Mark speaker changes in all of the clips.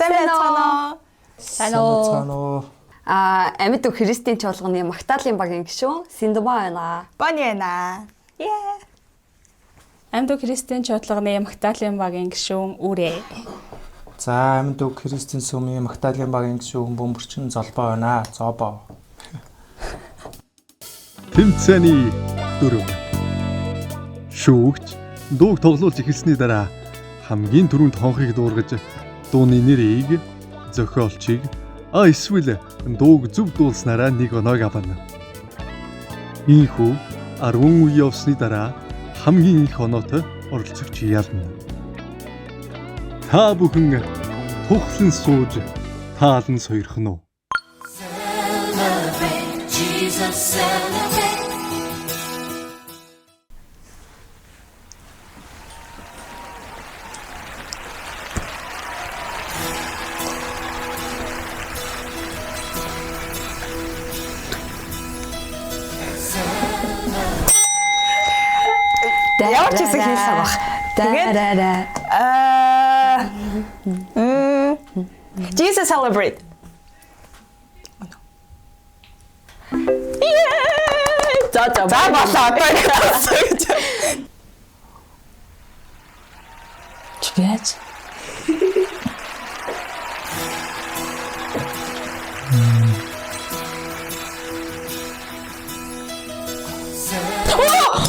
Speaker 1: Сайн байцгаана уу?
Speaker 2: Сайн уу?
Speaker 3: Сайн уу?
Speaker 2: Аа, амьд үг Христийн чуулганы Магдалины багийн гишүүн Синдума байна.
Speaker 1: Бони байна. Yeah.
Speaker 4: Амьд үг Христийн чуулганы Магдалины багийн гишүүн Үрэ.
Speaker 3: За, амьд үг Христийн сүмийн Магдалины багийн гишүүн Бөмбөрчин Золбоо байна. Зобоо.
Speaker 5: Тэмцээний дөрөв. Шүүгч дууг тоглуулж эхэлсний дараа хамгийн түрүүнд хонхыг дуугаргаж дууны нэрийг, зохиолчийг а эсвэл дууг зөв дуулснараа нэг оноог авна. Ийхүү 10 үе явсны дараа хамгийн их оноотой оролцогч ялна. Та бүхэн тухлан сууж таалан сойрхон уу?
Speaker 6: Celebrate, Jesus, celebrate.
Speaker 1: Ямар ч хэсэг хийсэн баг. Тэгээд
Speaker 2: Тэгээд
Speaker 1: аа Jesus celebrate. Yeah!
Speaker 2: За за
Speaker 1: За болоо одоо гэж.
Speaker 4: Чи яаж?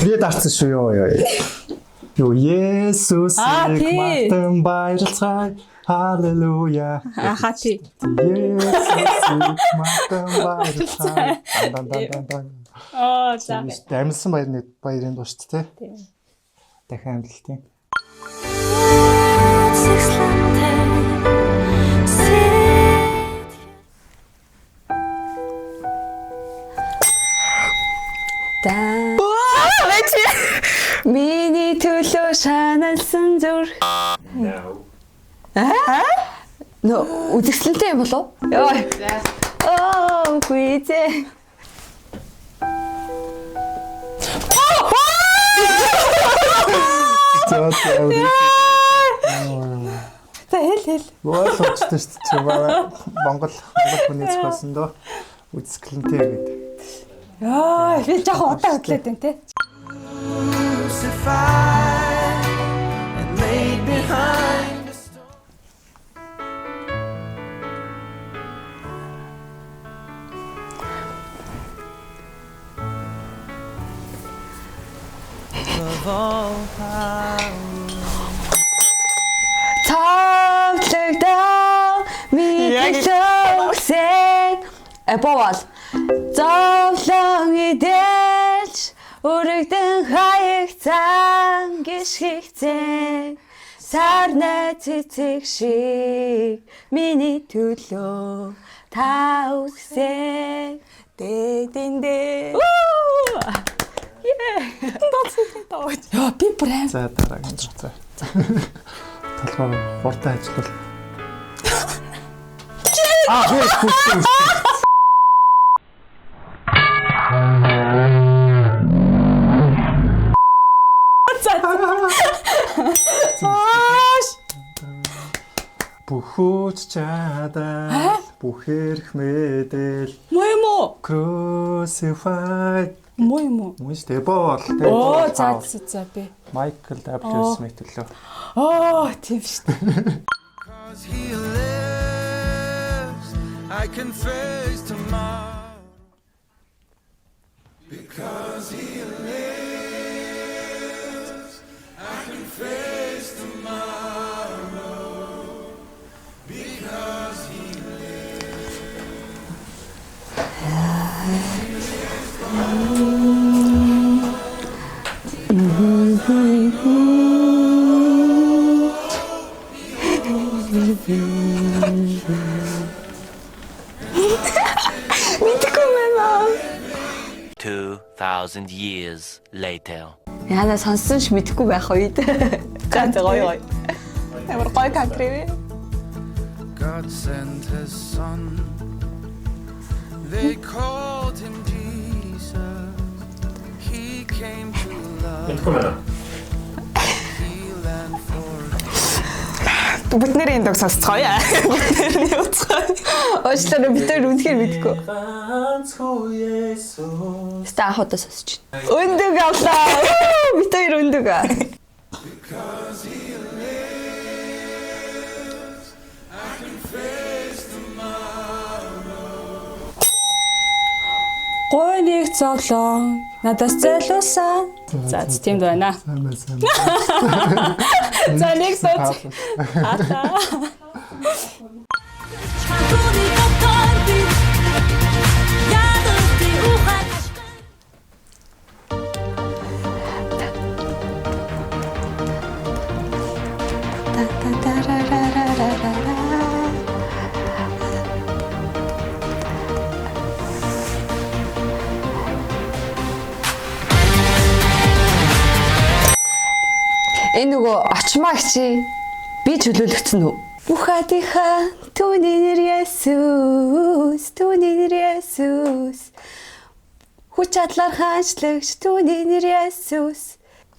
Speaker 3: Би дарсан шүү ёо ёо. Юу
Speaker 4: Аа,
Speaker 3: Есүсийг
Speaker 4: тий.
Speaker 3: мартан баярлцгаая. Халелуя.
Speaker 4: Аха тий.
Speaker 3: Есүсийг мартан баярлцгаая. Дан дан дан дан.
Speaker 4: Оо за.
Speaker 3: Амьсан баярны баярын дуу шүү дээ. Дахин амьдлтын.
Speaker 2: Да.
Speaker 1: Чи
Speaker 2: Миний төлөө шаналсан зүрх.
Speaker 3: No.
Speaker 2: Аа? Нөө үзэсгэлэнтэй юм болов? Йоо. Оо, гүйцээ.
Speaker 3: За за.
Speaker 1: За хэл хэл.
Speaker 3: Ойлгомжтой шүү дээ. Чи манай Монгол Монгол хүний зохиосон дөө үзэсгэлэнтэй гэдэг.
Speaker 4: Йоо, би жоохон удаан хөдлөөд байна те.
Speaker 7: Crucified and laid behind a stone. Of all power.
Speaker 2: Цовдлогдоо
Speaker 1: Яг
Speaker 2: миний төлөөсөн Эбовал зовлон идэлж өргөдөн хаягцсан гიშгэгцэн сарнай цэцэг шиг миний төлөө та үсэ
Speaker 1: Дэ дэн дэ.
Speaker 4: Йоо, би бүр аим.
Speaker 3: За дараагийн за. Талбай хурдан ажиллавал. Аа, би хүссэн. Бүхүүч чадал, бүхэрх мэдэл,
Speaker 4: Муу юм уу?
Speaker 3: crucified.
Speaker 4: Муу юм уу?
Speaker 3: Мөн шүү дээ. Бол. тэ,
Speaker 4: Оо,
Speaker 3: Бол.
Speaker 4: за за за би.
Speaker 3: Майкл W. Смит лөө.
Speaker 4: Оо, тийм шүү дээ.
Speaker 7: Cause he lives, I can face tomorrow. Because he lives, I can face tomorrow. Because he
Speaker 1: Мэдгүй байна.
Speaker 8: 2,000 years later.
Speaker 2: Яна сонссон ч мэдэхгүй байх үед. За за гоё гоё.
Speaker 1: Ямар гоё кантри вэ?
Speaker 7: God sent his son. They called him Jesus. He came to love.
Speaker 3: Мэдгүй байна.
Speaker 7: Heal and forgive.
Speaker 1: Бүгднэрийн энэ дог сонсцгоё. Бүгднэрийн явцгаая.
Speaker 2: Уучлаарай бид тэр үнэхээр мэдэхгүй.
Speaker 3: Ганц хүү Есүс.
Speaker 2: Ста анх удаа сонсч байна. Өндөг авлаа. Бид хоёр өндөг.
Speaker 4: Гой нэг зовлон надаас зайлуулсан. За тийм дуу байна.
Speaker 5: Сайн байна, сайн.
Speaker 4: За нэг сууц.
Speaker 6: Түүний дотор би ядалтын ухаан
Speaker 2: Энэ нөгөө очмаа чи би чөлөөлөгдсөн үү? Бүхадийнхаа түүний нэр Есүс, түүний нэр Есүс. Хүч чадлаар хаанчлагч түүний нэр Есүс.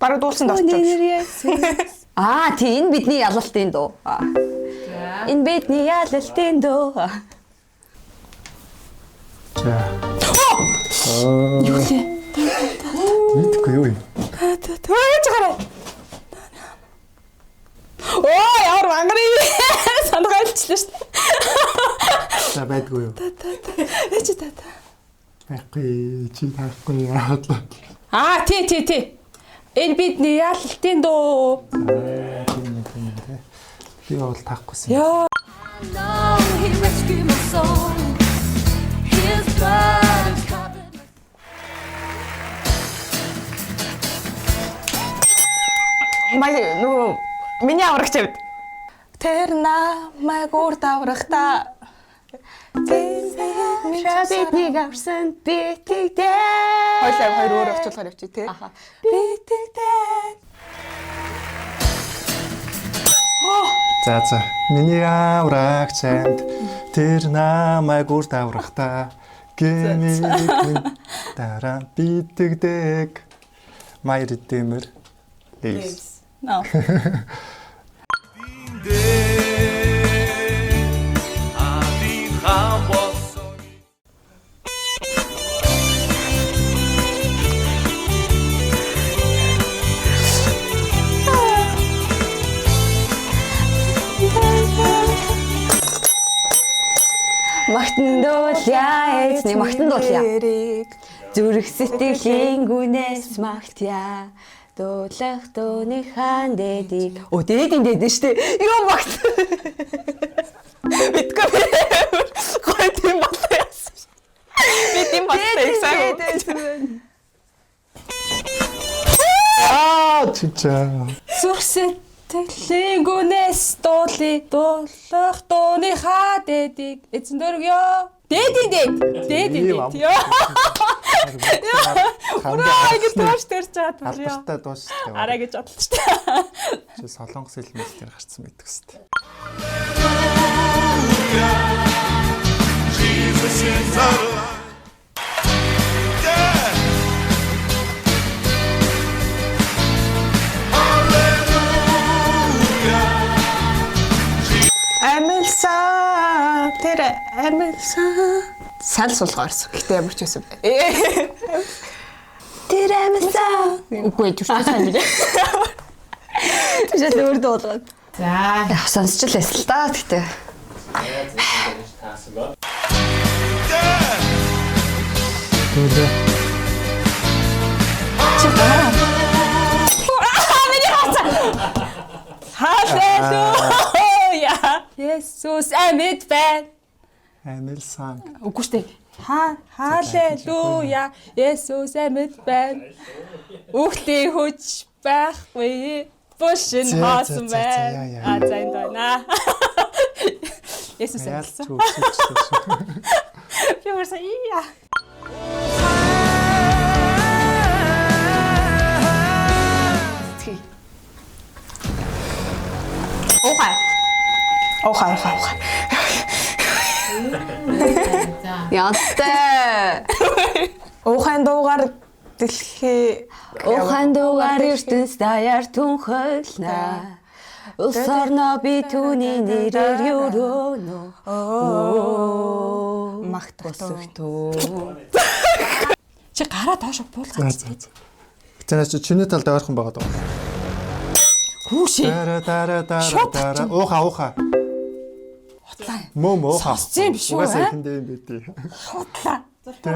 Speaker 1: Бараг дуулсан
Speaker 2: Түүний
Speaker 1: дорч.
Speaker 2: нэр Есүс. Аа, тий энэ бидний ялалтын дуу. Аа. Энэ бидний ялалтын дуу.
Speaker 5: За. Юу лээ? Мэдгүй юу юм.
Speaker 1: Яаж гараа?
Speaker 4: Оо ямар мангар юм. Сандгайлчлаа шүү дээ.
Speaker 5: За байдгүй юу?
Speaker 4: Ээж та та.
Speaker 5: Байхгүй чи таахгүй яагаад.
Speaker 4: Аа тий тий тий. Энэ бидний ялалтын дуу.
Speaker 5: Тийм тийм тийм. Би бол таахгүйсэн.
Speaker 4: Йоо.
Speaker 6: know he rescued my soul. His blood has covered my
Speaker 1: Май нөгөө миний аврагч авд. Тэр намайг урд аврахта. Тэр
Speaker 2: Биднийг авсан битгдээ.
Speaker 1: Хоёлаа хоёр өөр орчуулгаар явчих тий. Битгдээ.
Speaker 5: За за. Миний аврагч амд тэр намайг урд аврахта гэмиг минь дараа битгдэг. My Redeemer lives.
Speaker 4: No.
Speaker 8: Адын хаан болсон.
Speaker 2: Магтан дуулъя эзний магтан дуулъя.
Speaker 1: Нэрийг
Speaker 2: Зүрх сэтгэлийн гүнээс магтъя. Дуулах дууны хаан дээдийг. Оо дээдийн дээд нь штэ. Юу магт.
Speaker 1: Мэдгүй. Гой тийм болоо яасан. Би тийм болтой их сайн.
Speaker 5: Аа чичаа.
Speaker 4: Зүрх сэтгэлийн гүнээс дуулъя. Дуулах дууны хаа дээдийг эзэн дөргөө. Дээдийн дээд. Дээдийн дээд. Йоо. Ураа ингэ дууш төрж байгаа тул ёо.
Speaker 5: Алдартай дуу шүү дээ.
Speaker 4: Араа гэж бодлоо шүү дээ.
Speaker 5: Чи солонгос хэлмэл дээр гарцсан байдаг шүү дээ.
Speaker 9: Jesus is alive. Yeah. Hallelujah.
Speaker 1: Амилсан. Тэр амилсан. Сал сулгаа орсон. Гэтэ ямар ч байсан.
Speaker 2: Тэр амьсан.
Speaker 1: Үгүй зүрхтэй сайн билээ.
Speaker 2: Тийшээ өөр дуулгаад.
Speaker 10: За.
Speaker 2: Яг сонсч л байсан л та гэтээ.
Speaker 5: Түлээ.
Speaker 4: Халелуя. Есүс амьд байна.
Speaker 5: Амилсан.
Speaker 4: Үгүй шүү дээ. Ха халелуя. Есүс амьд байна. Үхлийн хүч байхгүй. Бушин
Speaker 5: За, за,
Speaker 4: хоосон
Speaker 5: за, за, яа,
Speaker 4: байна.
Speaker 5: яа.
Speaker 4: А за энэ байна. Есүс
Speaker 5: Ялч
Speaker 4: амьдсан.
Speaker 5: үсчихсэн шүү.
Speaker 4: Би мөрсөн ия.
Speaker 1: Уухай. Уухай, уухай, уухай.
Speaker 10: За.
Speaker 2: Янтай.
Speaker 1: Уухайн дуугаар дэлхий
Speaker 2: Ухаан дуугаар ертөнц даяар түнхэлнэ. Улс орноо би түүний нэрээр өрөөнө.
Speaker 1: Магтах
Speaker 2: Босогтөө.
Speaker 4: Чи гараа доош буулгаад.
Speaker 5: За за за. Гэтэ чи чиний талд ойрхон байгаа даа.
Speaker 4: Хүүшээ.
Speaker 5: Дара дара дара
Speaker 4: Шууд
Speaker 5: дара. Ууха ууха.
Speaker 4: Хутлаа.
Speaker 5: Мөө мөө ууха.
Speaker 4: Сонссон юм биш үү,
Speaker 5: Угаасаа
Speaker 4: аа?
Speaker 5: ихэндээ юм байдий.
Speaker 4: Хутлаа.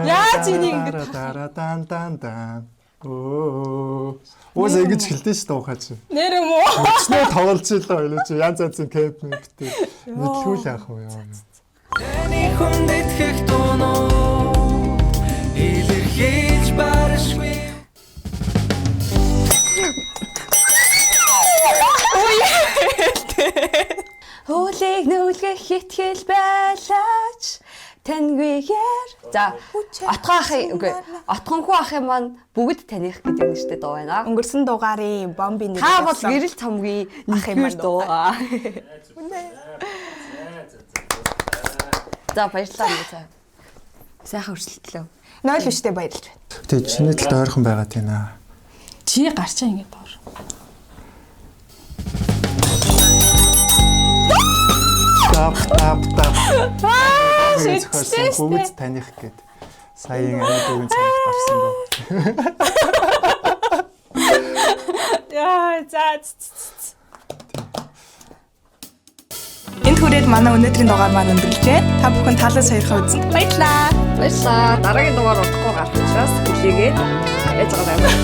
Speaker 4: Яаж энийг ингэж
Speaker 5: Дара дан дан дан. Оо. Угаасаа ингэж эхэлдэж шүү дээ ууха чи.
Speaker 4: Нэр юм уу?
Speaker 5: Өчнөө тоглож илаа ойлоо чи янз янзын кемп мэмптэй. Мэдлгүй л яах вэ яа.
Speaker 7: Таны хүндэтгэх дуунууд илэрхийлж баршгүй.
Speaker 2: Хөлийг нүлгэх итгэл байлаач таньгүйгээр. За отгон ахын үгүй отгонхүү ахын маань бүгд таних гэдэг нэртэй дуу байна.
Speaker 1: Өнгөрсөн дугаарын бомбын нэр.
Speaker 2: Та бол гэрэл цомгийн
Speaker 1: Ахын
Speaker 2: нэгдүгээр
Speaker 1: маань
Speaker 2: дуу. За баярлалаа ингэ. Сайхан өрсөлдлөө.
Speaker 1: 0 биштэй баярлж байна.
Speaker 5: Гэтэ чиний талд ойрхон байгаа тийм аа.
Speaker 4: Чи гарчаа ингэ доор.
Speaker 5: Тап тап тап.
Speaker 4: Аа,
Speaker 5: Шидсэн бүгд таних гэд. Саяын амьд үгийн цамд гарсан дөө.
Speaker 4: Яа, за.
Speaker 1: Энд хүрээд манай өнөөдрийн дугаар маань өндөрлжээ. Та бүхэн таалал саяхан үзсэнд баярлалаа.
Speaker 2: Баярлалаа. Дараагийн дугаар удахгүй гарах учраас хүлээгээд байж байгаа юм байна.